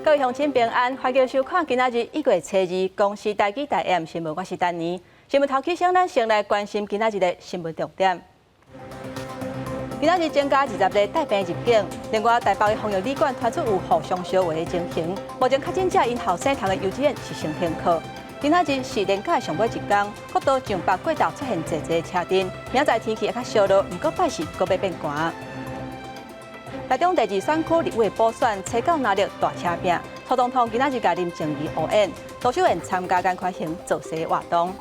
各位鄉親平安，歡迎收看今仔日1月初二公視台語台 M 新聞，我是丹妮。新聞頭起先，咱先來關心今仔日的新聞重點。今仔日增加20例帶病入境，另外台北的防疫旅館傳出有互相相話的情形。目前確診者𪜶後生讀的幼稚園是先停課。今仔日是連假上尾一工，國道上北過頭出現濟濟車陣。明仔載天氣會較燒熱，毋過拜四閣欲變寒。台中第二選區立委補選，初九拿力大車拼，蔡總統今仔日共林靜儀合演，盧秀燕參加顏寬恆造勢活動。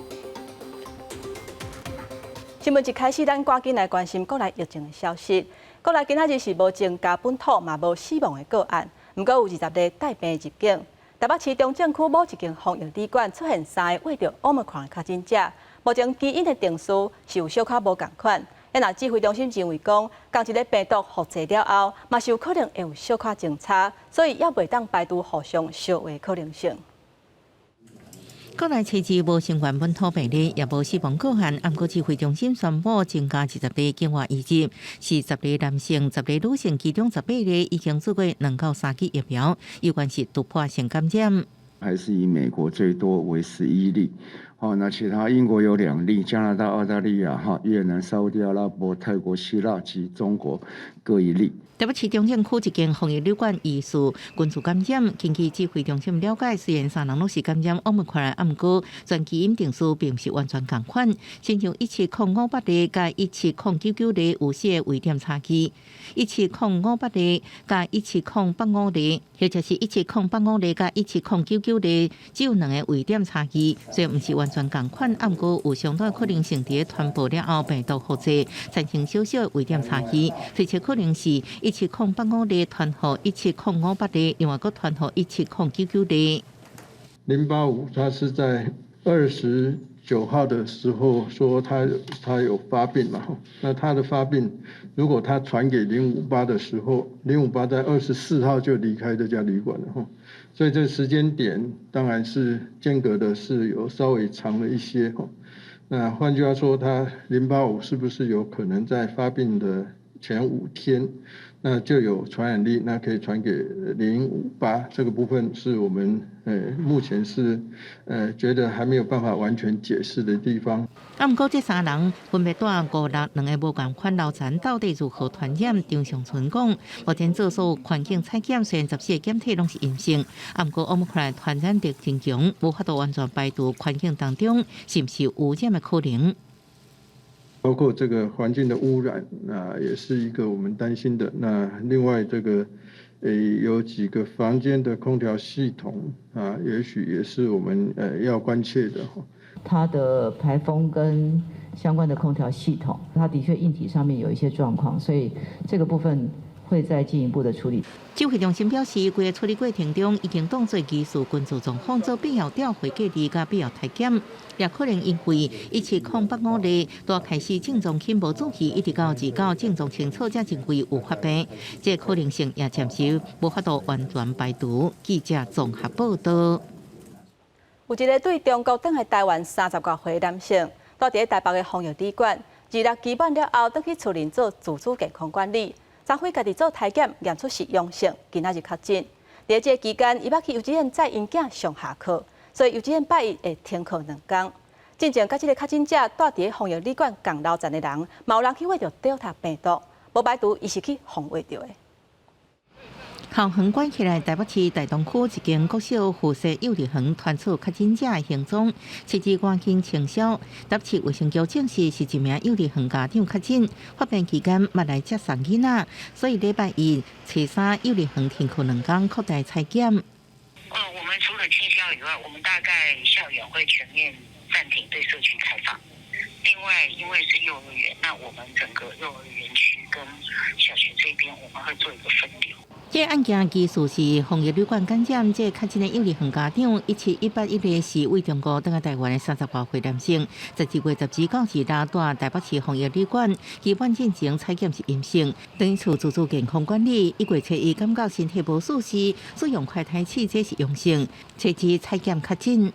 新聞一開始，咱趕緊來關心國內疫情的消息。國內今仔日是無增加本土，嘛無死亡的個案，毋過有20例帶病入境。台北市中正區某一間防疫旅館出現三个穢著 Omicron 確診者，目前基因的定序是有小可無仝款。若指揮中心認為講，仝一个病毒複製了後，嘛是有可能會有小可前差，所以猶袂當排除互相相話可能性。國內初二無新冠本土病例，也無死亡個案。毋過指揮中心宣布增加20例境外移入，是10例男性、10例女性，其中18例已經注過兩到三劑疫苗，有關是突破性感染。還是以美國最多為11例。好，那其他英國有2例，加拿大、澳大利亞、哈越南、沙烏地阿拉伯、泰國、希臘及中國各1例。台北市中正區一間防疫旅館疑似群聚感染，根據指揮中心了解，雖然三人攏是感染 Omicron，毋過全基因定序並毋是完全仝款，親像17058例佮17099例有四个位點差距，17058例佮17085例，或者是17085例佮17099例，只有兩个位點差距，雖然毋是完全仝款，毋過有相當的可能性佇傳播了後病毒複製產生小小的位點差距，推測可能是17085例傳予17058例，另外閣傳予17099例。 085，他是在29號的時候說他有發病嘛？那他的發病，如果他傳給零五八的時候，零五八在24號就離開這家旅館了哈，所以這時間點當然是間隔的是有稍微長了一些哈。那換句話說，他零八五是不是有可能在發病的前5天，那就有傳染力，那可以傳給零五八，這個部分是我們目前是覺得還沒有辦法完全解釋的地方。啊，毋過這三人分別蹛五六兩个無仝款樓層，到底如何傳染？張上淳講，目前做所有環境採檢，雖然14個檢體攏是陰性，啊，毋過 Omicron 傳染力真強，無法度完全排除環境當中是毋是有污染的可能。包括這個環境的污染，那也是一個我們擔心的。那另外這個，有幾個房間的空調系統啊，也許也是我們要關切的。它的排風跟相關的空調系統，它的確硬體上面有一些狀況，所以這個部分會再進一步的處理。指揮中心表示，規个處理過程中已經當做疑似群聚狀況做必要調回隔離佮必要篩檢，也可能因為17085例拄開始症狀輕無注意，一直到29症狀清楚才認為有發病，這個可能性也暫時無法度完全排除。記者綜合報道。有一個對中國轉來台灣30外歲男性，蹛佇台北的防疫旅館，26期滿了後，轉去厝裡做自主健康管理。昨昏家己做篩檢，驗出是陽性，今仔日確診。佇這個期間，伊捌去幼稚園載𪜶囝上下課，所以幼稚園拜一會停課兩工。進前佮這个確診者蹛佇防疫旅館仝樓層的人，嘛有人去穢著 Delta 病毒，無排除伊是去予穢著的。校園關起來，台北市大同區一間國小附設幼兒園傳出確診者的行蹤，初二趕緊清消。台北市衛生局證實是一名幼兒園家長確診，發病期間捌來接送囡仔，所以禮拜一、初三幼兒園停課兩工，擴大採檢。我們除了清消以外，我們大概校園會全面暫停對社區開放。另外，因為是幼兒園，那我們整個幼兒園區跟小學這邊，我們會做一個分流。這個案件其實是防疫旅館感染，這個確診的幼兒園家長17181個是對中國轉來台灣的30外歲男性，12月12到二日蹛台北市防疫旅館，基本進前採檢是陰性，轉厝自主健康管理，1月初一感覺身體無舒適，使用快篩試這是陽性，初二採檢確診。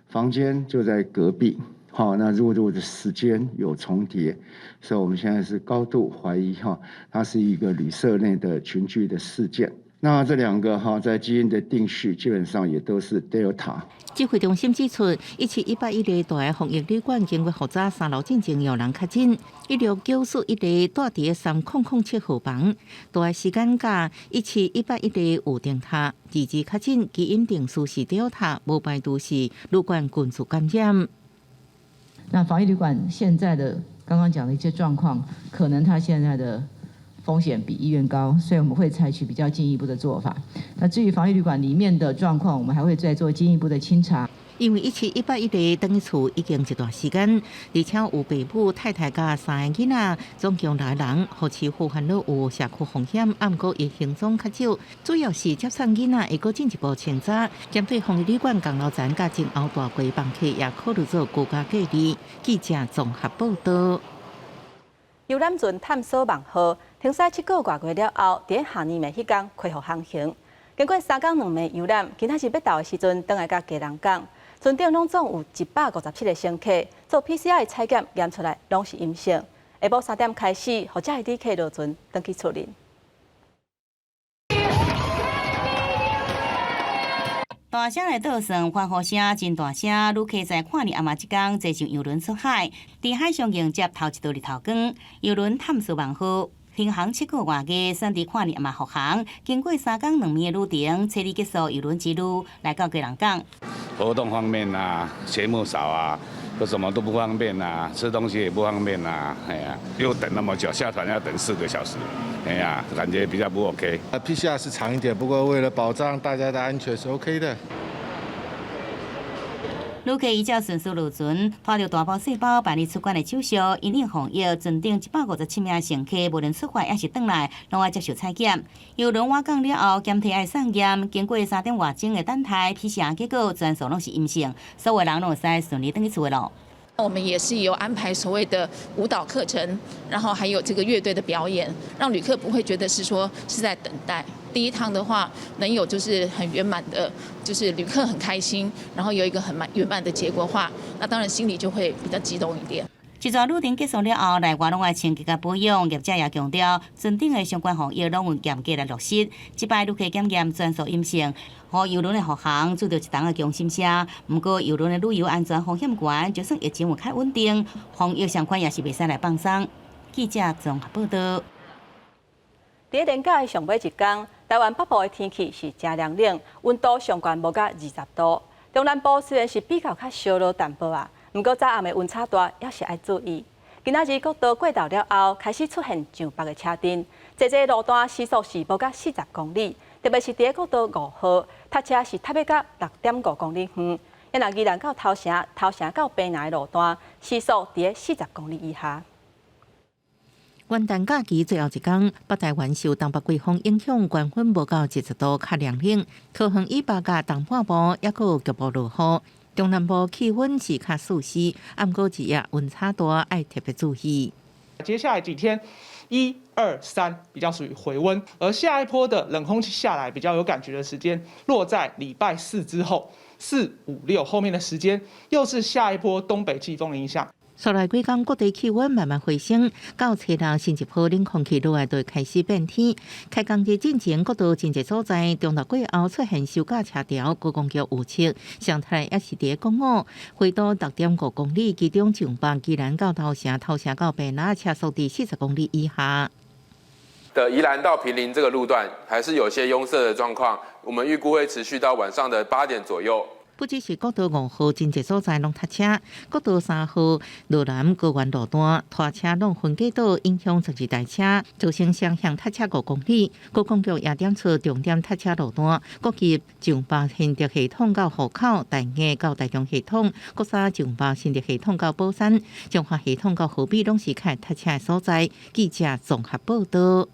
房間就在隔壁，好，那入住的時間有重疊，所以我們現在是高度懷疑哈，它是一個旅社內的群聚的事件。那這兩個哈，在基因的定序基本上也都是 Delta。指揮中心指出，17181例蹛佇防疫旅館經過複查，三樓進前有人確診，16941例蹛佇3007號房，蹛的時間佮17181例有重疊，二二確診基因定序是 Delta，無排除是旅館群聚感染。那防疫旅館現在的剛剛講的一些狀況，可能它現在的風險比醫院高，所以我們會採取比較進一步的做法。那至於防疫旅館裡面的狀況，我們還會再做進一步的清查。因為17181例轉去厝已經一段時間，而且有爸母、太太佮三個囡仔，總共六人，予市府煩惱有社區風險，毋過伊行蹤較少，主要是接送囡仔會閣進一步清查，針對防疫旅館仝樓層佮前後大櫃房客也考慮做居家隔離。記者綜合報道。遊覽船探索夢號停駛7個外月了後，佇跨年暝彼工恢復航行。經過3工2暝遊覽，今仔日欲到的時陣，轉來到基隆港。船頂攏總有157個乘客，做 PCR 採檢驗出來攏是陰性。下晡3點開始，予遮的旅客落船，轉去厝裡。大聲來倒算，歡呼聲真大聲。旅客在跨年暗暝這工坐上郵輪出海，佇海上迎接頭一道日頭光。郵輪探索夢號停航7個外月，選佇跨年暗暝復航。經過3工2暝的旅程，初二結束郵輪之旅，來到基隆港。活動方面啊，節目少啊，都什麼都不方便啊，吃東西也不方便啊，哎呀，又等那麼久，下船要等4個小時，哎呀，感覺比較不 OK。啊，PCR 是長一點，不過為了保障大家的安全是 OK 的。旅客依照順序落船，拖著大包細包辦理出關的手續，因應防疫，船頂157名乘客，無論出發抑是轉來，攏愛接受採檢。郵輪倚港了後，檢體愛送驗，經過3點外鐘的等待，PCR 結果全數攏是陰性，所有人攏會使順利轉去厝的囉。我們也是有安排所謂的舞蹈課程，然後還有這個樂隊的表演，讓旅客不會覺得是說是在等待。第一趟的話，能有就是很圓滿的，就是旅客很開心，然後有一個很滿圓滿的結果的話，那當然心裡就會比較激動一點。這逝旅程結束了後，內外攏愛清潔佮保養，業者也強調，船頂的相關防疫攏有嚴格來落實。這擺旅客檢驗全數陰性，予郵輪的復航拄著一冬的強心聲。毋過郵輪的旅遊安全風險懸，就算疫情有較穩定，防疫相關也是袂使來放鬆。記者綜合報道。佇連假的上尾一工，台灣北部的天氣是誠涼冷，溫度上懸無甲20度。中南部雖然是比較較燒熱淡薄仔，毋過早暗的溫差大，猶是愛注意。今仔日國道過晝了後，開始出現上北的車陣，濟濟路段時速是無甲40公里，特別是佇國道5號，塞車是塞欲甲6.5公里遠。若宜蘭到頭城、頭城到屏南的路段，時速佇40公里以下。元旦假期最後一工，北台灣受東北季風影響，懸溫無到20度，較涼冷。桃園以北佮東半部猶閣有局部落雨。中南部氣溫是較舒適，毋過日夜溫差大，愛特別注意。接下來幾天，一二三比較屬於回溫，而下一波的冷空氣下來比較有感覺的時間，落在禮拜四之後，四五六後面的時間，又是下一波東北季風的影響。紲來幾工，各地氣溫慢慢回升，到初六新一波冷空氣落來，就會開始變天。開工日進前，國道真濟所在，中晝過後出現收假車潮，觀光局預測，上忒的抑是佇國五，回到6.5公里，其中上北宜蘭到頭城，頭城到屏南車速佇40公里以下。的宜蘭到坪林這個路段，還是有些擁塞的狀況，我們預估會持續到晚上的8點左右。不只是國道5號真濟所在攏塞車，國道3號羅南高原路段拖車攏分隔島，影響12台車，造成雙向塞車5公里。觀光局也點出重點塞車路段，各級上北新竹系統到湖口、大雅到台中系統，國三上北新竹系統到寶山、彰化系統到河美，攏是較塞車的所在。記者綜合報道。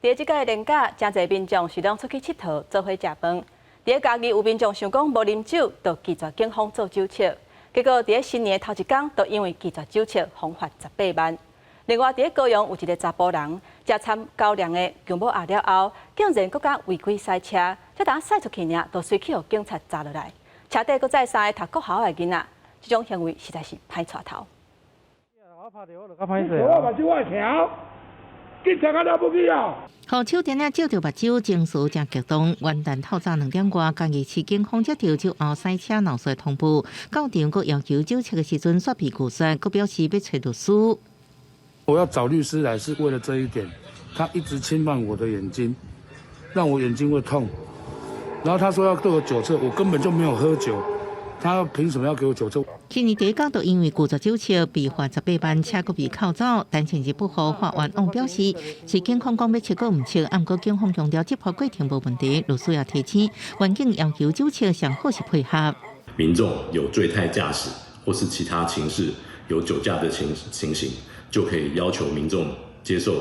佇這個連假，誠濟民眾是攏出去𨑨迌，做伙食飯。佇嘉義有民眾想講無啉酒，就拒絕警方做酒測，結果佇新年頭一工，就因為拒絕酒測，予罰18萬。另外，佇高雄有一個查埔人，食參高粱的薑母鴨了後，竟然閣敢違規駛車，才當駛出去爾，就隨去予警察查落來，車底閣載三个讀國校的囡仔，這種行為實在是歹帶頭。我拍著我就較歹勢。我目睭我會疼，警察較了不起啊！予手電仔照著目睭，情緒誠激動。元旦透早2點外，嘉義市警方接著酒後駛車鬧事通報，到場閣要求酒測的時陣，煞被拒絕，閣表示欲揣律師。我要找律師來是為了這一點，他一直侵犯我的眼睛，讓我眼睛會痛。然後他說要對我酒測，我根本就沒有喝酒，他憑什麼要給我酒測？去年底港都因為拒絕酒測被罰18萬，車閣被扣走。但前日不予法院往表示，是警方講欲測閣毋測，毋過警方強調執法過程無問題。律師也提醒，員警要求酒測上好是配合。民眾有醉態駕駛或是其他情事有酒駕的情形，就可以要求民眾接受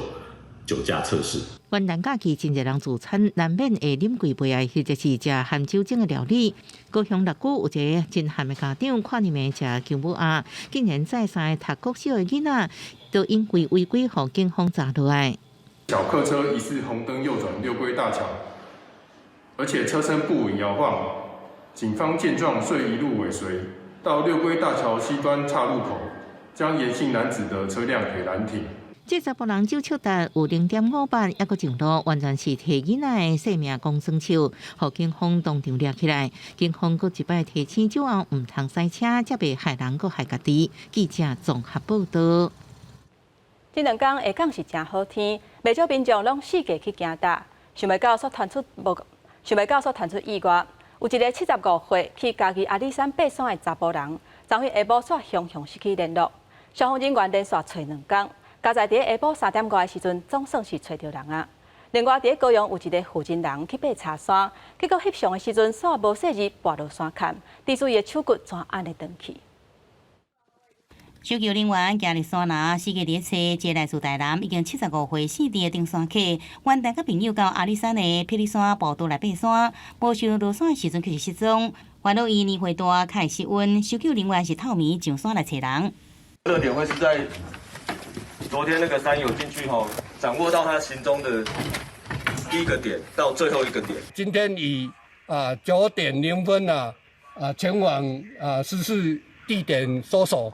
酒駕測試。元旦假期真濟人聚餐，難免會啉幾杯啊，或者是食含酒精的料理。高雄六龜有一个真憨的家長，跨年暝食薑母鴨，竟然載三个讀國小的囡仔，都因為違規予警方查落來。小客車疑似紅燈右轉六龜大橋，而且車身不穩搖晃，警方見狀遂一路尾隨到六龜大橋西端岔路口，將嚴姓男子的車輛給攔停。這查埔人酒測值有0.58，猶閣上路，完全是提囡仔的性命講耍笑，予警方當場掠起來。警方閣一擺提醒酒後毋通駛車，才袂害人閣害家己。記者綜合報道。這兩工下降是誠好天，袂少民眾攏四界去行踏，想袂到煞傳出無，想袂到煞傳出意外。有一个75歲去嘉義阿里山爬山的查埔人，昨昏下晡煞雄雄失去聯絡，消防人員連續揣兩工。加在佇下晡3點外的時陣，總算是揣著人啊。另外，佇高雄有一个婦人人去爬柴山，結果翕相的時陣，煞無細膩跋落山崁，致使伊的手骨全按呢斷去。搜救人員行入山林，四界佇咧揣，一个來自台南已經75歲姓鄭的登山客，元旦佮朋友到阿里山的霹靂山步道來爬山，無想落山的時陣卻是失蹤。煩惱伊年歲大，較會失溫，搜救人員是透暝上山來揣人。熱點會是在昨天那個山友進去後，掌握到他行蹤的第一個點到最後一個點。今天以9點0分前往失事地點搜索。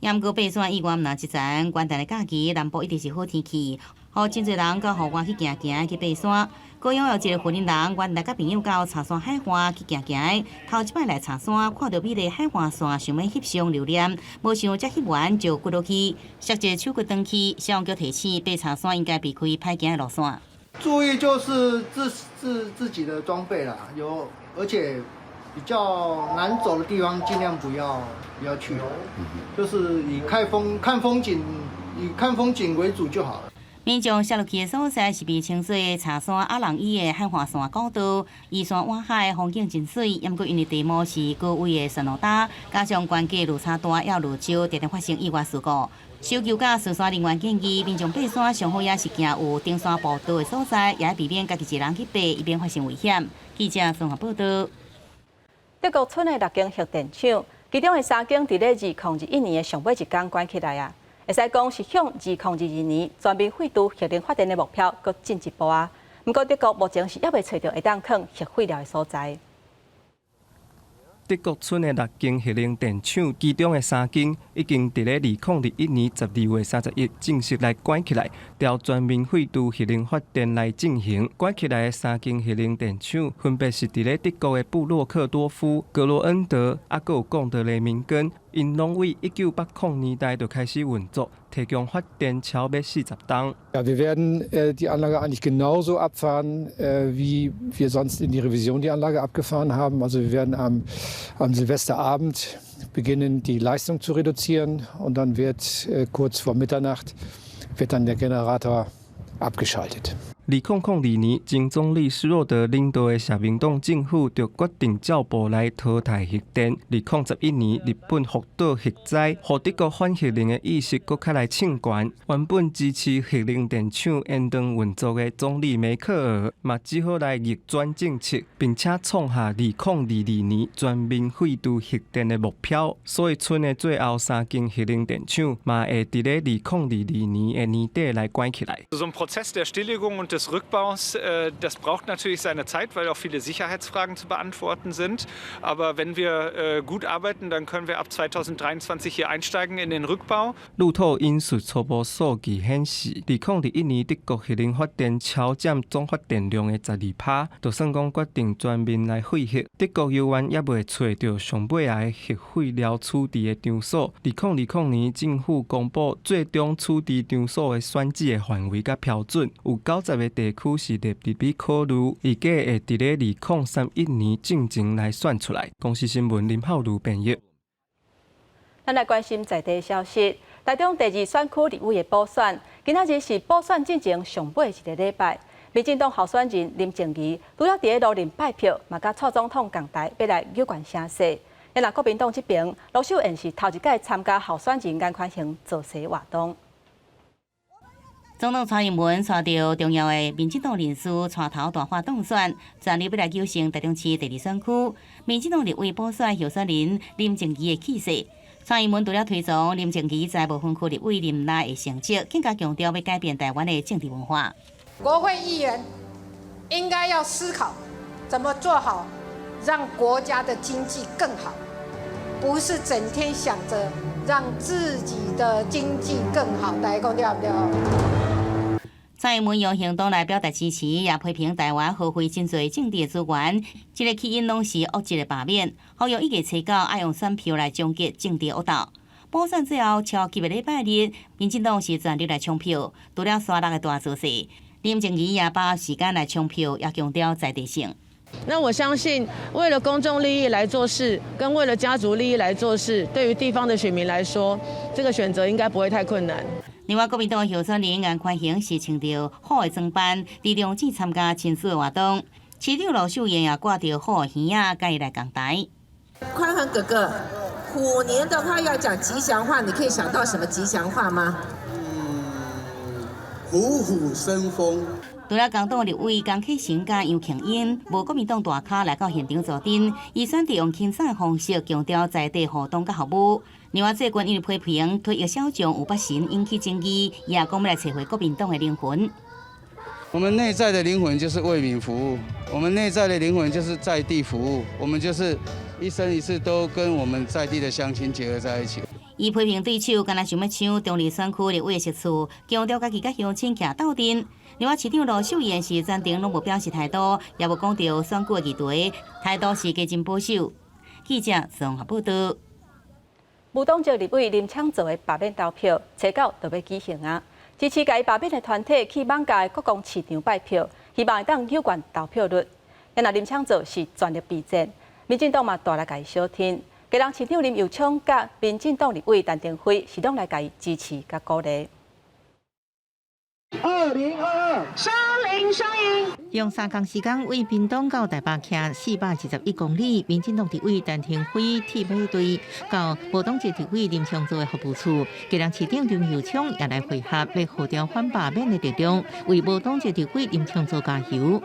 毋過爬山意外毋若一層，元旦的假期南部一直是好天氣，予真濟人到戶外去行行去爬山。高雄有一个雲林人，元旦佮朋友到柴山海岸去行行，頭一擺來柴山，看著美麗海岸線，想欲翕相留念，無想才翕完就跌落去，摔一个手骨斷去。消防局提醒，爬柴山應該避開歹行的路線。注意就是自己的裝備啦，有而且比較難走的地方，盡量不要去，就是以看風景，以看風景為主就好了。民眾摔落去的所在是被稱做柴山阿朗壹的海岸線古道，依山倚海，風景真媠。毋過因為地貌是高危的山路搭，加上懸架落差大，猶落石，常常發生意外事故。搜救佮巡山人員建議，民眾爬山上好也是行有登山步道的所在，也避免家己一人去爬，以免發生危險。記者綜合報道。德國村的六間核電廠，其中的三間佇咧2021年的上尾一工關起來啊，會使講是向2022年全面廢除核能發電的目標閣進一步啊。毋過德國目前是猶未揣著會當囥核廢料的所在。德國村的六間核能電廠，其中的三間已經佇咧2021年12月31正式來關起來，朝全面廢除核能發電來進行。關起來的三間核能電廠，分別是佇咧德國的布洛克多夫、格羅恩德，猶閣有貢德雷明根，𪜶攏對1980年代就開始運作，提供發電超欲40冬。 Ja, wir werden die Anlage eigentlich genauso abfahren, wie wir sonst in die Revision die Anlage abgefahren haben. Also wir werden am Silvesterabend beginnen, die Leistung zu reduzieren, und dann wird kurz vor Mitternacht wird dann der Generator abgeschaltet. 2002年，前總理施羅德領導的社民黨政府就決定照步來淘汰核電。2011年，日本福島核災，予德國反核能的意識閣較來衝懸。原本支持核能電廠延長運作的總理梅克爾，嘛只好來逆轉政策，並且創下2022年全面廢除核電的目標。所以，村的最後三間核能電廠嘛會佇咧2022年的年底來關起來。 So ein Prozess der Stilllegung und des Des Rückbaus, das braucht natürlich seine Zeit, weil auch viele Sicherheitsfragen zu beantworten sind. Aber wenn wir gut arbeiten, dann können wir ab 2023 hier einsteigen in den Rückbau. 路透引述初步數據顯示，2021年德國核能發電超佔總發電量的12%，就算講決定全面來廢核，德國猶原猶未揣著上尾仔的核廢料處置的場所。2020年政府公布最終處置場所的選址的範圍佮標準，有90個地區是列入去考慮，預計會佇咧2031年進前來選出來。公視新聞林浩如編譯。咱來關心在地消息，台中第二選區立委的補選，今仔日是補選進前上尾一个禮拜。民進黨候選人林靜儀除了佇咧蘆林拜票，嘛佮蔡總統仝台欲來扭懸聲勢。若國民黨這邊，盧秀燕是頭一擺參加候選人顏寬恆造勢活動。總統蔡英文帶著重要的民進黨人士帶頭大發當選，全力欲來扭勝台中市第二選區。民進黨立委補選候選人林靜儀的氣勢。蔡英文除了推崇林靜儀在無分區立委任內的成績，更加強調欲改變台灣的政治文化。國會議員應該要思考怎麼做好，讓國家的經濟更好，不是整天想着讓自己的經濟更好。大家講對不對？蔡英文用行動來表達支持，也批評台灣耗費真濟政治資源，這个起因攏是惡質的罷免，呼籲1月初9愛用選票來終結政治惡鬥。補選最後超級的禮拜日，民進黨是全力來搶票，除了沙鹿的大造勢，林靜儀也把握時間來搶票，也強調在地性。那我相信，為了公眾利益來做事，跟為了家族利益來做事，對於地方的選民來說，這個選擇應該不會太困難。另外，國民黨候選人顏寬恆是穿著虎的裝扮，佇中正參加親子活動。市長盧秀燕也掛著虎的耳仔，佮伊來仝台。寬恆哥哥，虎年的話要講吉祥話，你可以想到什麼吉祥話嗎？嗯，虎虎生風。除了工黨立委江啟臣佮楊慶英，無國民黨大咖來到現場助陣，伊選擇用輕鬆的方式強調在地互動佮服務。另外，最近因為批評退役小將吳伯神引起爭議，伊也講欲來揣回國民黨的靈魂。我們內在的靈魂就是為民服務，我們內在的靈魂就是在地服務，我們就是一生一世都跟我們在地的鄉親結合在一起。伊批評對手敢若想欲搶中壢選區立委的席次，強調家己佮鄉親徛鬥陣。另外，市長盧秀燕是全程攏無表示態度，也無講著選舉的議題，態度是加真保守。記者綜合報道。無黨籍立委林昶佐的罷免投票，初九就欲舉行啊！支持共伊罷免的團體去艋舺國光市場拜票，希望會當扭懸投票率。若林昶佐是全力備戰，民進黨嘛大力共伊相挺。基隆市長林右昌佮民進黨立委陳亭妃是攏來共伊支持佮鼓勵。 2022，雙林雙贏。用3工時間為屏東到台北騎421公里，民進黨立委陳亭妃鐵馬隊到無黨籍立委林昶佐的服務處，基隆市長林右昌也來會合，欲號召反罷免的力量，為無黨籍立委林昶佐加油。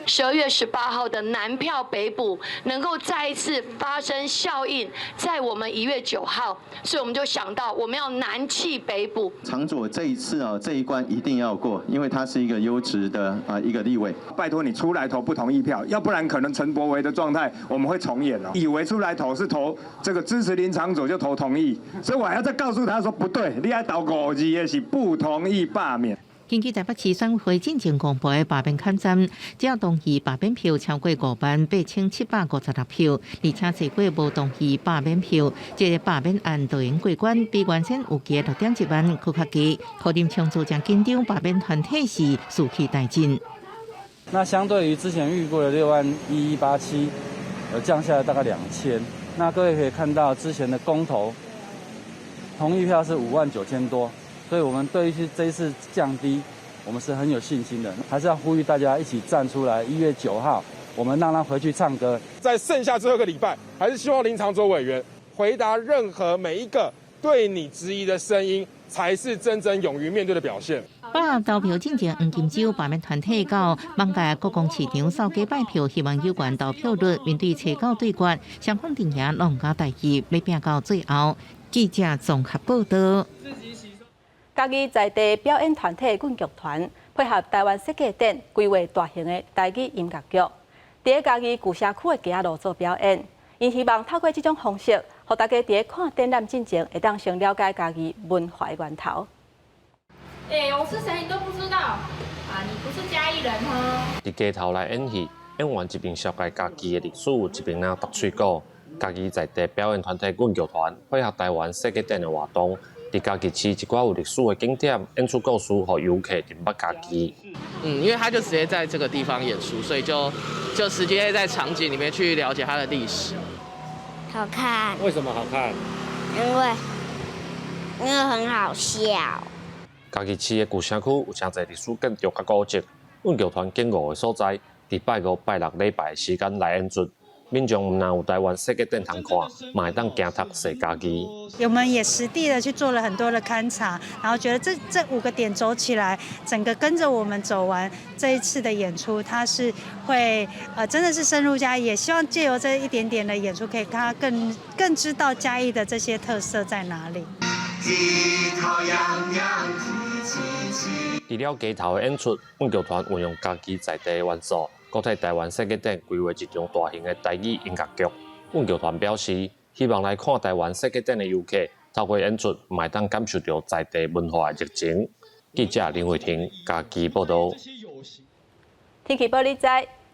12月18號的南票北補能夠再一次發生效應，在我們1月9號，所以我們就想到我們要南棄北補。昶佐這一次啊，這一關一定要過，因為他是一個優質的啊一個立委。拜託你出來投不同意票，要不然可能陳柏惟的狀態我們會重演哦。以為出來投是投這個支持林昶佐就投同意，所以我還要再告訴他說不對，你愛投五字的是不同意罷免。根據台北市選會進前公布的罷免坎站，只要同意罷免票超過58,756票，而且超過無同意罷免票，這个罷免案就會過關，比原先預計6.1萬閣較低。予林昶佐誠緊張，罷免團體是士氣大振。那相對於之前預估的6.1187，降下來大概2000。那各位可以看到之前的公投同意票是5.9萬多。所以，我們對於這一次降低，我們是很有信心的。還是要呼籲大家一起站出來。1月9號，我們讓他回去唱歌。在剩下最後一個禮拜，還是希望林昶佐委員回答任何每一個對你質疑的聲音，才是真正勇於面對的表現。罷投票進前，黃金週罷免團體到艋舺國光市場掃街拜票，希望有關投票率。面對初九對決，雙方陣營攏毋敢大意，欲拚到最後。記者綜合報道。嘉義在地表演團體阮劇團，配合台灣設計展規劃大型的台語音樂劇，佇咧嘉義舊城區的街仔路做表演。𪜶希望透過這種方式，予大家佇咧看展覽進前，會當先了解嘉義文化的源頭。欸，我是誰你都不知道啊？你不是嘉義人哦。佇街頭來演戲，演員一邊紹介嘉義的歷史，一邊來搥喙鼓。嘉義在地表演團體阮劇團配合台灣設計展的活動，佇嘉義市一寡有歷史的景點演出故事，予遊客認捌嘉義。嗯，因為他就直接在這個地方演出，所以就直接在場景裡面去了解它的歷史。好看。為什麼好看？因為很好笑。嘉義市的舊城區有誠濟歷史建築佮古蹟，阮劇團揀五个所在，佇拜五、拜六禮拜的時間來演出。民眾毋但有台灣設計展通看，嘛會當行讀踅嘉義。我們也實地的去做了很多的勘察，然後覺得這五個點走起來，整個跟着我們走完這一次的演出，它是會真的是深入嘉義，也希望借由這一點點的演出，可以讓他更知道嘉義的這些特色在哪裡。除了街頭的演出，阮劇團運用嘉義在地的元素，閣替台灣設計展規劃一場大型的台語音樂劇。阮劇團表示，希望來看台灣設計展的遊客，透過演出，嘛會當感受著在地文化的熱情。記者林慧婷嘉義報導。天氣報你知，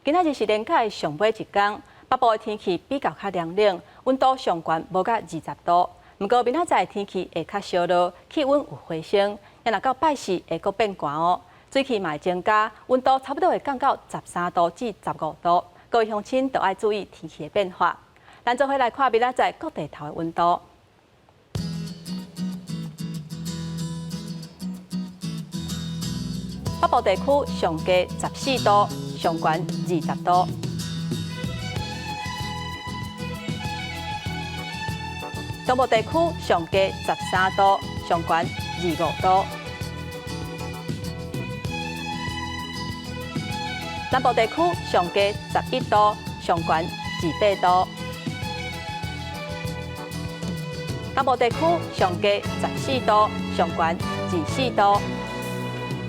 今仔日是連假的上尾一工，北部的天氣比較較涼冷，溫度上懸無到20度。毋過明仔載天氣會較燒熱，氣溫有回升，也若到拜四會閣變寒哦。水汽嘛會增加，溫度差不多會降到13度至15度。各位鄉親都愛注意天氣的變化。咱做伙來看明仔載各地頭的溫度。北部地區上低14度，上懸20度。中部地區上低13度，上懸25度。南部地區上低11度，上懸28度。東部地區上低14度，上懸24度。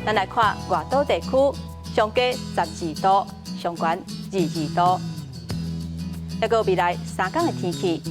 咱來看外島地區上低12度，上懸22度。抑閣未來3工的天氣。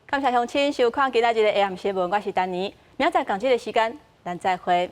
感謝鄉親收看今仔日的下暗新聞，我是丹妮，明仔載仝這个時間，咱再會。